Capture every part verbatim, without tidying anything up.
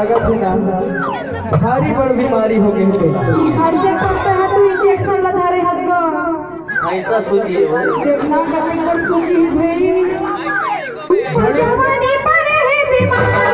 लागत हे ना, भारी बड़ बीमारी हो गई हे तोला। अइसे करते हैं तू इंजेक्शन ला धारे हस गा। ऐसा सूजी है वो। देखना कते कर सूजी है भाई। जवानी पर है बीमार।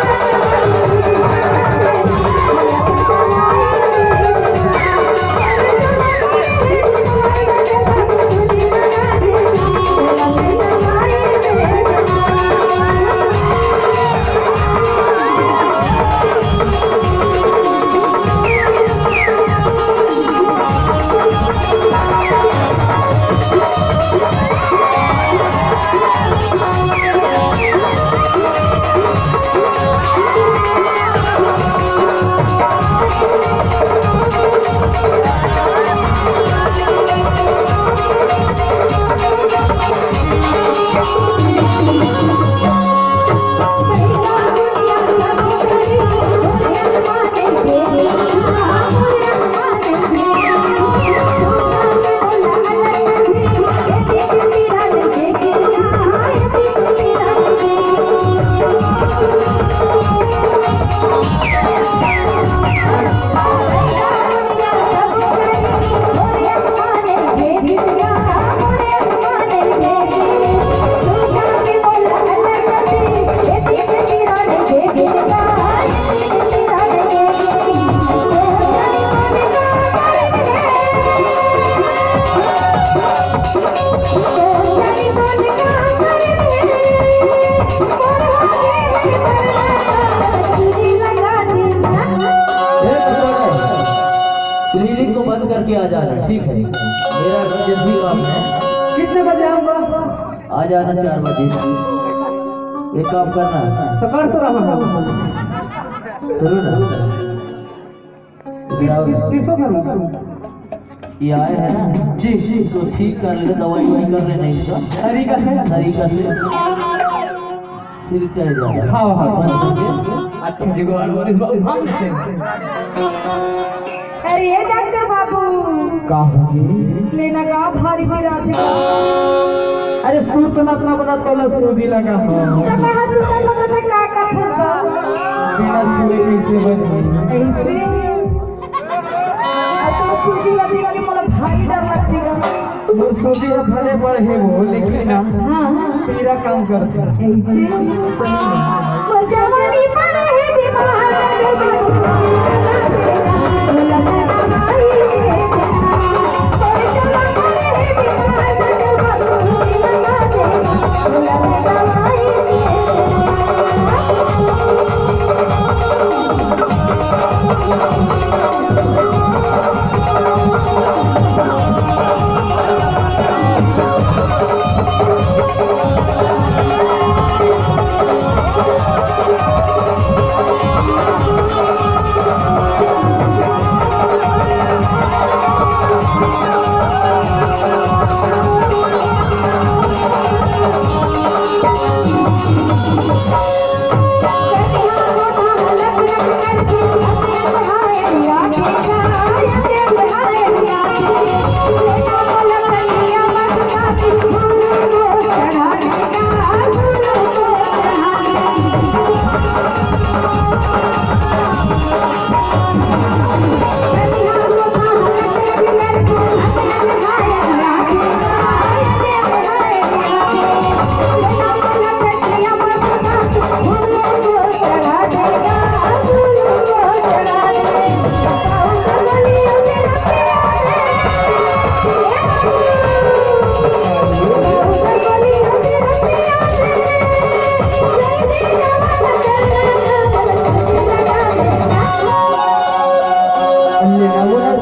क्लिनिक को बंद करके आ जाना, ठीक है? मेरा इमरजेंसी काम है। कितने बजे आऊंगा? आ जाना चार बजे। एक काम करना। तो कर तो रहा हूँ। सुनो ना। किस-, किसको करूँ? ये आए हैं ना? जी, जी। तो ठीक कर ले, दवाई ववाई कर लेना इसका। तरीका से? तरीका से। फिर चले जाओ। हाँ, हाँ। बंद कर दे। अच्छा, जी, को इसको उठा लेते हैं। अरे, ये डॉक्टर बाबू। का होगे? लेना का भारी पिरात हे। अरे, सूत ना, ना बना, तोला सूजी लगा हो। तो कहाँ सूता, तो का, का फंसा? बिना छुए कैसे बनी? ऐसे? आ, तो सूजी ला देख के मोला भारी डर लगथे गा। मोर सूजी ह भले बड़ हे वो, लेकिन ना, हाँ, हाँ। पीरा काम करथे। ऐसे? मोर जवानी पर हे बीमार।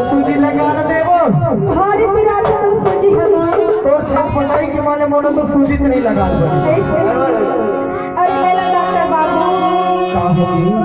सूजी लगा न देबो। भारी पिरात तो सूजी हवा। तोर छटपटाई के मारे मोला तो सूजी च नहीं लगा दो। ऐसे? अरे मेरा डॉक्टर बाबू। का होगे?